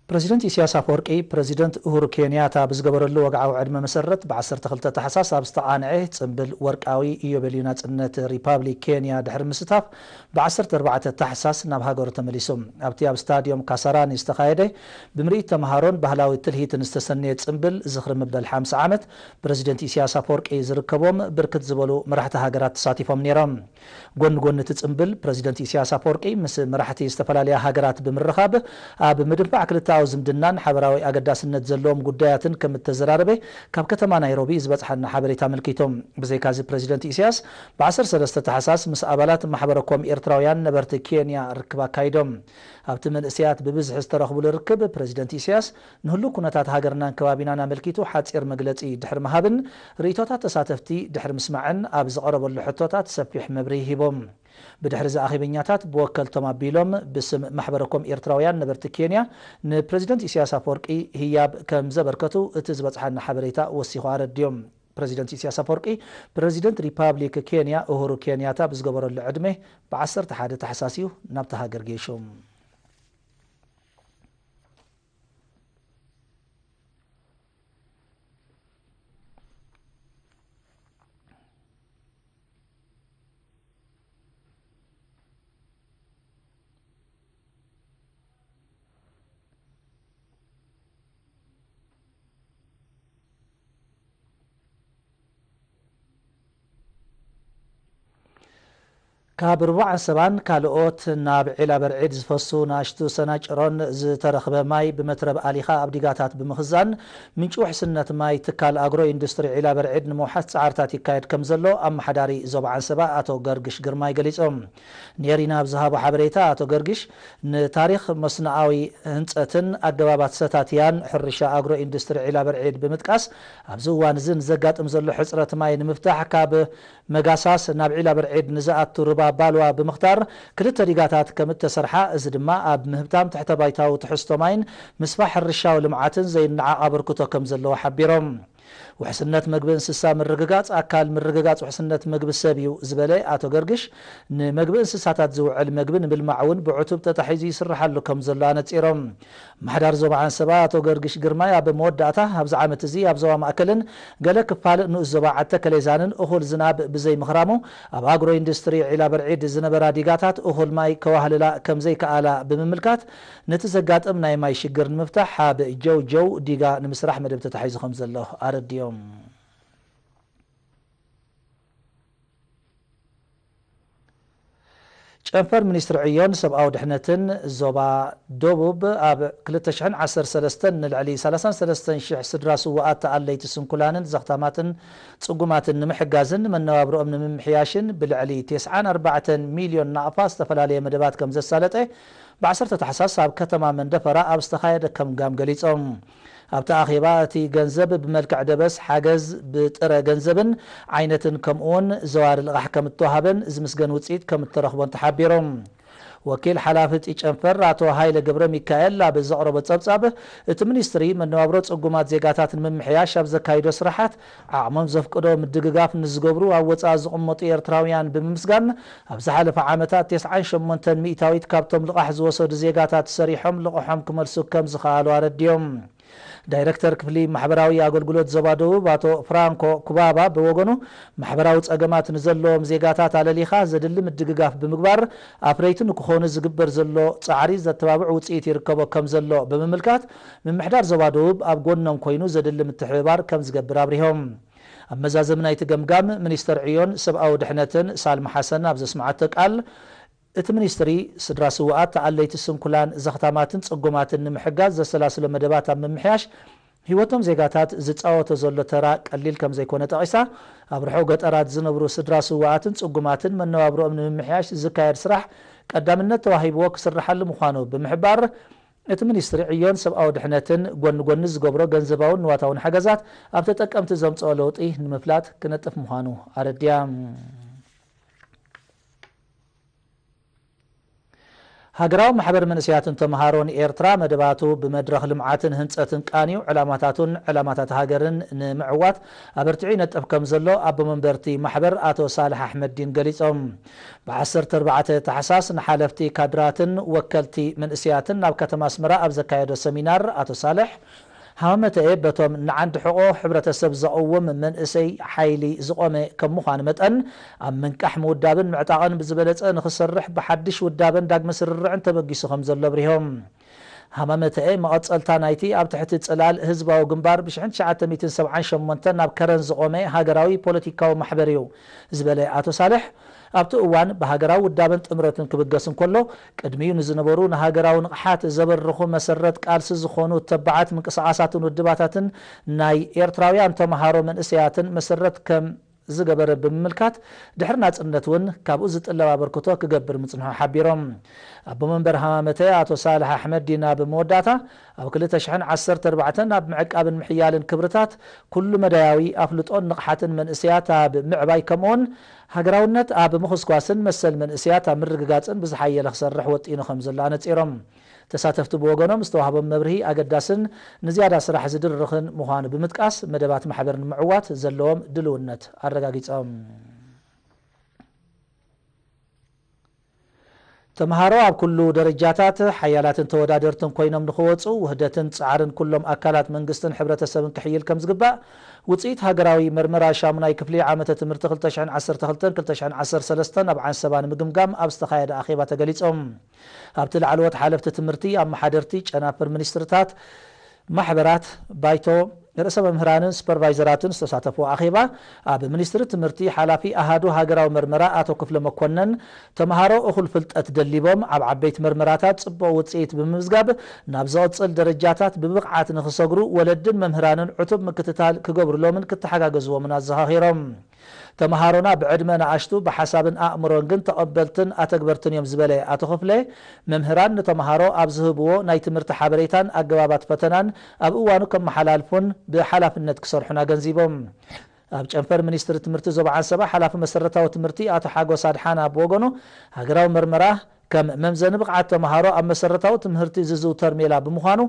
ፕረዚደንት ኢሳያስ ኣፈወርቂ፣ ፕረዚደንት ኡሁሩ ኬንያታ ብዝገበረሉ ወግዓዊ ዕድመ መሰረት፣ ብ ዓሰርተ ክልተ ታሕሳስ ኣብ ዝተቓንዐ ጽምብል ወርቃዊ ኢዮቤልዩ ናጽነት ሪፓብሊክ ኬንያ ድሕሪ ምስታፍ፣ ብ ዓሰርተ ኣርባዕተ ታሕሳስ ናብ ሃገሩ ተመሊሱ። ኣብቲ ኣብ ስታድዮም ካሳራኒ ዝተኻየደ ብምርኢት ተምሃሮን ባህላዊ ትልሂትን ዝተሰነየ ጽምብል ዝኽሪ መበል ሓምሳ ዓመት፣ ፕረዚደንት ኢሳያስ ኣፈወርቂ ዝርከቦም ብርክት ዝበሉ መራሕቲ ሃገራት ተሳቲፎም ነይሮም። ጎኒ ጎኒ እቲ ጽምብል፣ ፕረዚደንት ኢሳያስ ኣፈወርቂ ምስ መራሕቲ ዝተፈላለያ ሃገራት ብምርኻብ፣ ኣብ ምድንፋዕ ክልተኣዊ ዝምድናን ሓበራዊ ኣገዳስነት ዘለዎም ጉዳያትን ከም እተዘራረበ ካብ ከተማ ናይሮቢ ዝበጽሓና ሓበሬታ ኣመልኪቱ። ብዘይካዚ፣ ፕረዚደንት ኢሳያስ ብ ዓሰርተ ሰለስተ ታሕሳስ ምስ ኣባላት ማሕበረ ኮም ኤርትራውያን ነበርቲ ኬንያ ርክብ ኣካይዶም። ኣብቲ መንእሰያት ብብዝሒ ዝተረኽቡሉ ርክብ፣ ፕረዚደንት ኢሳያስ ንህሉው ኩነታት ሃገርናን ከባቢናን ኣመልኪቱ ሓጺር መግለጺ ድሕሪ ምሃብን ርእይቶታት ተሳተፍቲ ድሕሪ ምስማዕን ኣብ ዝቐረበሉ ሕቶታት ሰፊሕ መብርሂ ሂቦም። ብድሕሪ እዚ ኣኼበኛታት ብወከልቶም ኣቢሎም ብስም ማሕበረ ኮም ኤርትራውያን ነበርቲ ኬንያ ንፕረዚደንት ኢሳያስ ኣፈወርቂ ህያብ ከም ዘበርከቱ እቲ ዝበጽሓና ሓበሬታ ወሲኹ ኣረድዮም። ፕረዚደንት ኢሳያስ ኣፈወርቂ፣ ፕረዚደንት ሪፓብሊክ ኬንያ ኡሁሩ ኬንያታ ብዝገበረሉ ዕድመ ብ ዓሰርተ ሓደ ታሕሳስ እዩ ናብታ ሃገር ገይሹ። ካብ ሩባ ዓንሰባን ካልኦት ናብ ዒላ በርዒድ ዝፈሱ ንኣሽቱ ሰናጭሮን ዝተረኽበ ማይ ብመትረብ ኣሊኻ ኣብ ዲጋታት ብምኽዛን፣ ምንጪ ውሕስነት ማይ ትካል ኣግሮ ኢንዱስትሪ ዒላ በርዒድ ንምውሓስ ጻዕርታት ይካየድ ከም ዘሎ ኣመሓዳሪ ዞባ ዓንሰባ ኣቶ ገርግሽ ግርማይ ገሊጾም። ኔሪና ኣብ ዝሃቦ ሓበሬታ፣ ኣቶ ገርግሽ፣ ንታሪኽ መስኖኣዊ ህንጸትን ኣገባባት ሰታትያን ሕርሻ ኣግሮ ኢንዱስትሪ ዒላ በርዒድ ብምጥቃስ፣ ኣብዚ እዋን እዚ ንዘጋጥም ዘሎ ሕጽረት ማይ ንምፍታሕ ካብ መጋሳስ ናብ ዒላ በርዒድ ንዝኣቱ ሩባ ባልዋ ብምኽታር ክልተ ዲጋታት ከም እተሰርሓ፣ እዚ ድማ ኣብ ምህብታም ትሕተ ባይታዊ ትሕዝቶ ማይን ምስፋሕ ሕርሻዊ ልምዓትን ዘይነዓቕ ኣበርክቶ ከም ዘለዎ ሓቢሮም። ውሕስነት መግቢ እንስሳ ምርግጋጽ ኣካል ምርግጋጽ ውሕስነት መግቢ ሰብ እዩ ዝበለ ኣቶ ገርግሽ፣ ንመግቢ እንስሳታት ዝውዕል መግቢ ንምልማዕ እውን ብዕቱብ ተታሒዙ ይስርሓሉ ከም ዘሎ ኣነጺሮም። ምሕዳር ዞባ ዓንሰባ ኣቶ ገርግሽ ግርማይ ኣብ መወዳእታ፣ ኣብዚ ዓመት እዚ ኣብ ዞባ ማእከልን ገለ ክፋል ንኡስ ዞባ ዓዲ ተከሌዛንን እኹል ዝናብ ብዘይምኽራሙ፣ ኣብ ኣግሮ ኢንዱስትሪ ዒላ በርዒድ ዝነበራ ዲጋታት እኹል ማይ ከዋህልላ ከም ዘይከኣላ ብምምልካት፣ ነቲ ዘጋጥም ናይ ማይ ሽግር ንምፍታሕ ኣብ ጀው ጀው ዲጋ ንምስራሕ መደብ ተታሒዙ ከም ዘሎ ኣረዲኦም። ጨንፈር ሚኒስትሪ ዕዮን ሰብኣዊ ድሕነትን ዞባ ደቡብ ኣብ ክልተ ሽሕን ዓሰርተ ሰለስተን ንልዕሊ ሰላሳን ሰለስተን ሽሕ ስድራ ስዉኣት፣ ተኣለይቲ ስንኩላንን ዘኽታማትን ጽጉማትን ንምሕጋዝን መነባብሮኦም ንምምሕያሽን ብልዕሊ ተስዓን ኣርባዕተን ሚልዮን ናቕፋ ዝተፈላለየ መደባት ከም ዘሳለጠ ብ ዓሰርተ ታሕሳስ ኣብ ከተማ መንደፈራ ኣብ ዝተኻየደ ገምጋም ገሊጾም። ኣብቲ ኣኼባ፣ እቲ ገንዘብ ብመልክዕ ደበስ፣ ሓገዝ ብጥረ ገንዘብን ዓይነትን ከምኡውን ዘዋሪ ልቓሕ ከም እተዋሃበን ዝምስገን ውጽኢት ከም እተረኽቦን ተሓቢሮም። ወኪል ሓላፊ እቲ ጨንፈር ኣቶ ሃይለ ገብረ ሚካኤል ኣብ ዘቕረቦ ጸብጻብ፣ እቲ ሚኒስትሪ መነባብሮ ጽጉማት ዜጋታት ንምምሕያሽ ኣብ ዘካይዶ ስራሓት ዓቕሞም ዘፍቅዶ ምድግጋፍ ንዝገብሩ ኣብ ወጻኢ ዝቕመጡ ኤርትራውያን ብምምስጋን፣ ኣብ ዝሓለፈ ዓመታት ተስዓን ሸሞንተን ሚእታዊት ካብቶም ልቓሕ ዝወሰዱ ዜጋታት ሰሪሖም ልቕሖም ክመልሱ ከም ዝኸኣሉ ኣረዲኦም። ዳይረክተር ክፍሊ ማሕበራዊ ኣገልግሎት ዞባ ደቡብ ኣቶ ፍራንኮ ኩባባ ብወገኑ፣ ማሕበራዊ ጸገማት ንዘለዎም ዜጋታት ኣለሊኻ ዘድሊ ምድግጋፍ ብምግባር ኣፍረይቲ ንክኾኑ ዝግበር ዘሎ ጻዕሪ ዘተባብዕ ውጽኢት ይርከቦ ከም ዘሎ ብምምልካት፣ ምምሕዳር ዞባ ደቡብ ኣብ ጎኖም ኮይኑ ዘድሊ ምትሕብባር ከም ዝገብር ኣብሪሆም። ኣብ መዛዘሚ ናይቲ ገምጋም፣ ሚኒስተር ዕዮን ሰብኣዊ ድሕነትን ሳልማ ሓሰን ኣብ ዘስምዓቶ ቃል፣ እቲ ሚኒስትሪ፣ ስድራ ስዉኣት፣ ተኣለይቲ ስንኩላን፣ ዘኽታማትን ጽጉማትን ንምሕጋዝ ዘሰላስሎ መደባት ኣብ ምምሕያሽ ህይወቶም ዜጋታት ዝጻወቶ ዘሎ ተራ ቀሊል ከም ዘይኮነ ጠቒሳ፣ ኣብ ርሑቕ ገጠራት ዝነብሩ ስድራ ስዉኣትን ጽጉማትን መነባብሮኦም ንምምሕያሽ ዝካየድ ስራሕ ቀዳምነት ተዋሂብዎ ክስርሓሉ ምዃኑ ብምሕባር፣ እቲ ሚኒስትሪ ዕዮን ሰብኣዊ ድሕነትን ጎኒ ጎኒ ዝገብሮ ገንዘባውን ንዋታውን ሓገዛት ኣብ ተጠቀምቲ ዘምጽኦ ለውጢ ንምፍላጥ ክነጥፍ ምዃኑ ኣረዲኣ። ሃገራዊ ማሕበር መንእሰያትን ተምሃሮን ኤርትራ መደባቱ ብመድረኽ ልምዓትን ህንጸትን ቃንዩ ዕላማታቱን ዕላማታት ሃገርን ንምዕዋት ኣበርቲዑ ይነጥፍ ከም ዘሎ ኣቦ መንበርቲ ማሕበር ኣቶ ሳልሕ ኣሕመዲን ገሊጾም። ብ ዓሰርተ ኣርባዕተ ታሕሳስ ንሓለፍቲ ካድራትን ወከልቲ መንእሰያትን ናብ ከተማ ኣስመራ ኣብ ዘካየዶ ሰሚናር ኣቶ ሳልሕ፣ ሃመተኤ በቶም ንዓንዲ ሕቖ ሕብረተሰብ ዘቕውም መንእሰይ ሓይሊ ዝቖመ ከም ምዃኑ መጠን፣ ኣብ ምንቃሕ ምውዳብን ምዕጣቕን ብዝበለጸ ንኽሰርሕ ብሓድሽ ውዳበን ዳግመ ስርርዕን ተበጊሱ ከም ዘሎ ኣብሪሆም። ሃማመተኤ መቐጸልታ ናይቲ ኣብ ትሕቲ ጽላል ህዝባዊ ግንባር ብ ትሽዓተ ሚእትን ሰብዓን ሸሞንተን ናብ ከረን ዝቖመ ሃገራዊ ፖለቲካዊ ማሕበር እዩ ዝበለ ኣቶ ሳልሕ፣ ኣብቲ እዋን ብሃገራዊ ውዳበን ጥምረትን ክብገስ እንከሎ፣ ቅድሚኡ ንዝነበሩ ንሃገራዊ ንቕሓት ዘበርኹ መሰረት ቃልሲ ዝኾኑ ተባዓት ምንቅስቓሳትን ውድባታትን ናይ ኤርትራውያን ተምሃሮ መንእሰያትን መሰረት ከም ዝገበረ ብምምልካት፣ ድሕሪ ናጽነት እውን ካብኡ ዝጥለብ ኣበርክቶ ክገብር ምጽንሑ ሓቢሮም። ኣቦ መንበር ሃማመተ ኣቶ ሳልሕ ኣሕመድ ዲና፣ ኣብ መወዳእታ፣ ኣብ ክልተ ሽሕን ዓሰርተ ኣርባዕተን ኣብ ምዕቃብን ምሕያልን ክብርታት ኩሉ መዳያዊ ኣፍልጦን ንቕሓትን መንእሰያት ኣብ ምዕባይ፣ ከምኡውን ሃገራውነት ኣብ ምኹስኳስን መሰል መንእሰያት ኣብ ምርግጋጽን ብዝሓየለ ክሰርሕ ወጢኑ ከም ዘሎ ኣነጺሮም። ተሳተፍቲ ብወገኖም ዝተዋህቦም መብርሂ ኣገዳስን ንዝያዳ ስራሕ ዝድርኽን ምዃኑ ብምጥቃስ፣ መደባት ማሕበር ንምዕዋት ዘለዎም ድልውነት ኣረጋጊጾም። ተምሃሮ ኣብ ኩሉ ደረጃታት ሓያላትን ተወዳደርትን ኮይኖም ንኽወጹ፣ ውህደትን ጻዕርን ኩሎም ኣካላት መንግስትን ሕብረተሰብን ክሕይል ከም ዝግባእ፣ ውጽኢት ሃገራዊ መርመራ ሻሙናይ ክፍሊ ዓመተ ትምህርቲ ክልተ ሽሕን ዓሰርተ ክልተን ክልተ ሽሕን ዓሰርተ ሰለስተን ኣብ ዓንሰባ ንምግምጋም ኣብ ዝተኻየደ ኣኼባ ተገሊጾም። ኣብቲ ላዕለዎት ሓለፍቲ ትምህርቲ፣ ኣመሓደርቲ፣ ጨናፍር ሚኒስትርታት፣ ማሕበራት፣ ባይቶ፣ ርእሰ መምህራንን ሱፐርቫይዘራትን ዝተሳተፍዎ ኣኼባ፣ ኣብ ሚኒስትሪ ትምህርቲ ሓላፊ ኣሃዱ ሃገራዊ መርመራ ኣቶ ክፍለ መኮነን፣ ተምሃሮ እኹል ፍልጠት ደሊቦም ኣብ ዓበይቲ መርመራታት ጽቡቕ ውጽኢት ብምምዝጋብ ናብ ዝቕጽል ደረጃታት ብብቕዓት ንኽሰግሩ ወለድን መምህራንን ዕቱብ ምክትታል ክገብሩሎምን ክተሓጋገዝዎምን ኣዘኻኺሮም። ተምሃሮና ብዕድመ ንኣሽቱ፣ ብሓሳብን ኣእምሮን ግን ተቐበልትን ኣተግበርትን እዮም ዝበለ ኣቶ ክፍለ፣ መምህራን ንተምሃሮ ኣብ ዝህብዎ ናይ ትምህርቲ ሓበሬታን ኣገባባት ፈተናን ኣብ እዋኑ ከመሓላልፉን ብሓላፍነት ክሰርሑን ኣገንዚቦም። ኣብ ጨንፈር ሚኒስትሪ ትምህርቲ ዞባ ዓንሰባ ሓላፊ መሰረታዊ ትምህርቲ ኣቶ ሓጎስ ኣድሓና ብወገኑ፣ ሃገራዊ መርመራ ከም መምዘኒ ብቕዓት ተምሃሮ ኣብ መሰረታዊ ትምህርቲ ዝዝውተር ሜላ ብምዃኑ፣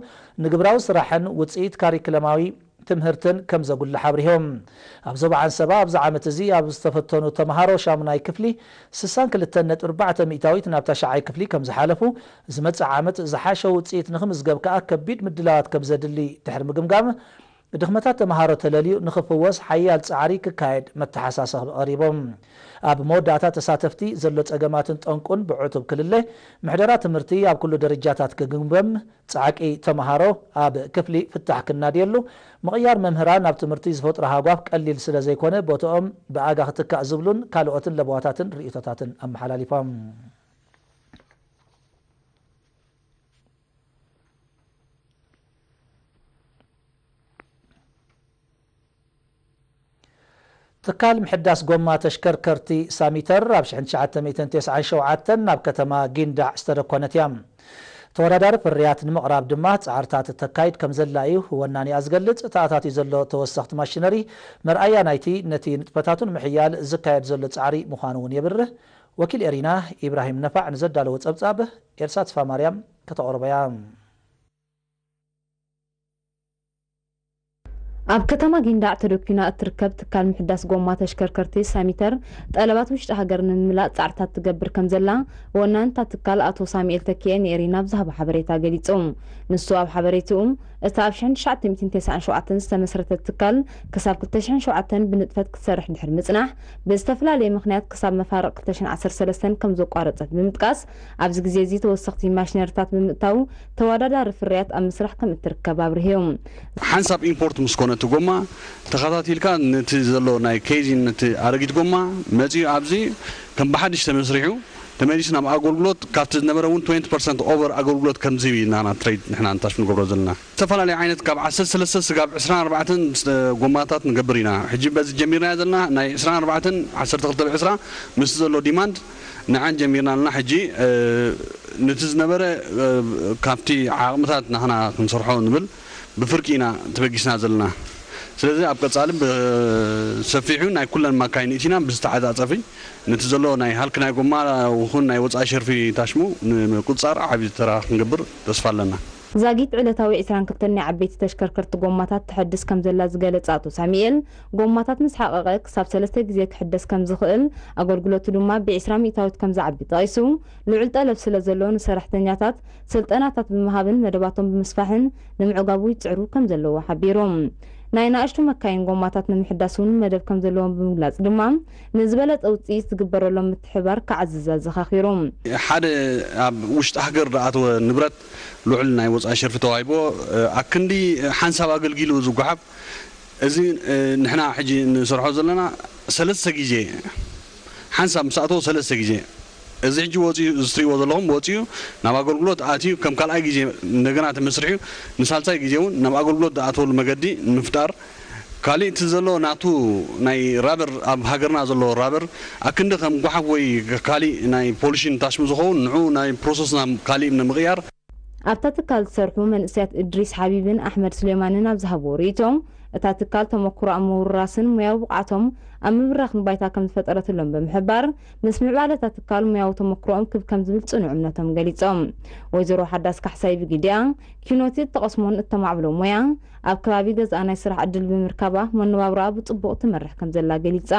ንግብራዊ ስራሕን ውጽኢት ካሪክለማዊ ትምህርትን ከም ዘጉልሕ ኣብሪሆም። ኣብ ዞባ ዓንሰባ ኣብዚ ዓመት እዚ ኣብ ዝተፈተኑ ተምሃሮ ሻሙናይ ክፍሊ ስሳን ክልተን ነጥቢ ኣርባዕተ ሚእታዊት ናብ ታሽዓይ ክፍሊ ከም ዝሓለፉ፣ ዝመጽእ ዓመት ዝሓሸ ውጽኢት ንኽምዝገብ ከኣ ከቢድ ምድላዋት ከም ዘድሊ ድሕሪ ምግምጋም፣ ድኽመታት ተምሃሮ ተለልዩ ንኽፍወስ ሓያል ጻዕሪ ክካየድ መተሓሳሰቢ ቀሪቦም። ኣብ መወዳእታ፣ ተሳተፍቲ ዘሎ ጸገማትን ጠንቁን ብዕቱብ ክልለ፣ ምሕደራ ትምህርቲ ኣብ ኩሉ ደረጃታት ክግምገም፣ ጻዕቂ ተምሃሮ ኣብ ክፍሊ ፍታሕ ክናድየሉ፣ ምቕያር መምህራን ናብ ትምህርቲ ዝፈጥሮ ሃጓፍ ቀሊል ስለ ዘይኮነ፣ ቦትኦም ብኣጋ ክትካእ ዝብሉን ካልኦትን ለበዋታትን ርእይቶታትን ኣመሓላሊፎም። ትካል ምሕዳስ ጎማ ተሽከርከርቲ ሳሚተር ኣብ ሽሕን ትሽዓተ ሚእትን ተስዓን ሸውዓተን ናብ ከተማ ጊንዳዕ ዝተደኮነት እያ። ተወዳዳሪ ፍርያት ንምቕራብ ድማ ጻዕርታት ተካይድ ከም ዘላ እዩ ወናኒኣ ዝገልጽ። ተኣታትዩ ዘሎ ተወሰኽቲ ማሽነሪ መርኣያ ናይቲ ነቲ ንጥፈታቱ ንምሕያል ዝካየድ ዘሎ ጻዕሪ ምዃኑ እውን የብርህ። ወኪል ኤሪና ኢብራሂም ነፋዕ ንዘዳለዎ ጸብጻብ ኤልሳ ተስፋማርያም ከተቕርቦ እያ። ኣብ ከተማ ጊንዳዕ ተደኲና እትርከብ ትካል ምሕዳስ ጎማ ተሽከርከርቲ ሳሚተር፣ ጠለባት ውሽጢ ሃገር ንምምላእ ጻዕርታት ትገብር ከም ዘላ፣ ወናኒ እታ ትካል ኣቶ ሳሙኤል ተኪኤ ንኤሪና ኣብ ዝሃቦ ሓበሬታ ገሊጹ። ንሱ ኣብ ሓበሬትኡ፣ እታ ኣብ ሽሕን ትሽዓተ ሚእትን ተስዓን ሸውዓተን ዝተመስረተት ትካል፣ ክሳብ ክልተ ሽሕን ሸውዓተን ብንጥፈት ክትሰርሕ ድሕሪ ምጽናሕ፣ ብዝተፈላለየ ምኽንያት ክሳብ መፋርቕ ክልተ ሽሕን ዓሰርተ ሰለስተን ከም ዘቋረጸት ብምጥቃስ፣ ኣብዚ ግዜ እዚ ተወሰኽቲ ማሽነሪታት ብምእታው፣ ተወዳዳሪ ፍርያት ኣብ ምስራሕ ከም እትርከብ ኣብሪሁ። ሓንሳብ ኢምፖርት ምስ ኮነ እቲ ጎማ፣ ተኸታቲልካ ነቲ ዘሎ ናይ ኬዚን ነቲ ኣረጊት ጎማ መጺኡ ኣብዚ ከም ብሓድሽ ተመስሪሑ፣ ተመሊሱ ናብ ኣገልግሎት፣ ካብቲ ዝነበረ እውን ትወንቲ ፐርሰንት ኦቨር ኣገልግሎት ከም ዝህብ ኢና ንሕና ትሬድ፣ ንሕና ንታሽ ንገብሮ ዘለና። ዝተፈላለዩ ዓይነት ካብ ዓሰርተ ሰለስተ ስጋብ ዕስራን ኣርባዕተን ምስ-፣ ጎማታት ንገብር ኢና። ሕጂ በዚ ጀሚርናዮ ዘለና ናይ ዕስራን ኣርባዕተን ዓሰርተ ክልተ ብዕስራ ምስቲ ዘሎ ዲማንድ ንዓን ጀሚርና ኣለና። ሕጂ፣ እ፣ ነቲ ዝነበረ፣ እ፣ ካብቲ ዓቕምታት ናህና ክንሰርሖ ንብል ብፍርቂ ኢና ተበጊስና ዘለና። ስለዚ ኣብ ቀጻሊ ብሰፊሑ ናይ ኩለን ማካይን እቲና ብዝተዓጻጸፊ ነቲ ዘሎ ናይ ሃልክ ናይ ጎማ ይኹን ናይ ወጻኢ ሸርፊ ታሽሙ ንምቁጽጻር ዓቢ ተራ ክንገብር ተስፋ ኣለና። ዛጊት ዕለታዊ ዕስራን ክልተን ናይ ዓበይቲ ተሽከርከርቲ ጎማታት ትሐድስ ከም ዘላ ዝገለጸ ኣቶ ሳሙኤል፣ ጎማታት ምስ ሓቐቐ ክሳብ ሰለስተ ግዜ ክሕደስ ከም ዝኽእል፣ ኣገልግሎቱ ድማ ብ20% ከም ዝዓቢ ጠቒሱ፣ ልዑል ጠለብ ስለ ዘሎ ንሰራሕተኛታት ስልጠናታት ብምሃብን መደባቶም ብምስፋሕን ንምዕጋቡ ይጽዕሩ ከም ዘለዉ ሓቢሩ። ናይ ንኣሽቱ መካይን ጎማታት ንምሕዳስ እውን መደብ ከም ዘለዎም ብምግላጽ ድማ ንዝበለጸ ውጽኢት ዝግበረሎም ምትሕባር ክዓዝዝ ኣዘኻኺሩ። ሓደ ኣብ ውሽጢ ሃገር ዝኣተወ ንብረት ልዑል ናይ ወጻኢ ሸርፊ ተዋሂቦ ኣክንዲ ሓንሳብ ኣገልጊሉ ዝጓሓፍ እዚ ንሕና ሕጂ ንሰርሖ ዘለና ሰለስተ ግዜ ሓንሳብ ምስ ኣተወ ሰለስተ ግዜ እዚ ሕጂ ወፂኡ እዚ ትሪእዎ ዘለኹም ወፂኡ ናብ ኣገልግሎት ኣትዩ ከም ካልኣይ ግዜ እንደገና እቲ መስርሒ ንሳልሳይ ግዜ እውን ናብ ኣገልግሎት ዝኣተወሉ መገዲ ንምፍጣር ካሊእ እቲ ዘሎ ናቱ ናይ ራበር ኣብ ሃገርና ዘሎ ራበር ኣክንዲ ከም ጓሓፍ ወይ ካሊእ ናይ ፖሊሽን ታሽሙ ዝኸውን ንዑ ናይ ፕሮሰስና ካሊእ ንምቕያር ኣብታ ትካል ዝሰርሑ መንእሰያት እድሪስ ሓቢብን ኣሕመድ ሱሌማንን ኣብ ዝሃብዎ ርእይቶ፣ እታ ትካል ተመክሮኣ ምውርራስን ሞያዊ ብቕዓቶም ኣብ ምብራኽን ባይታ ከም ዝፈጠረትሎም ብምሕባር፣ ምስ ምዕባለ እታ ትካል ሞያዊ ተመክሮኦም ክብ ከም ዝብል ጽኑዕ እምነቶም ገሊጾም። ወይዘሮ ሓዳስ ካሕሳይ ብግዲኣ፣ ኪኖቲ እተቐስሞን እተማዕብሎ ሞያ ኣብ ከባቢ ገዝኣ ናይ ስራሕ ዕድል ብምርካባ መነባብሮኣ ብጽቡቕ ትመርሕ ከም ዘላ ገሊጻ።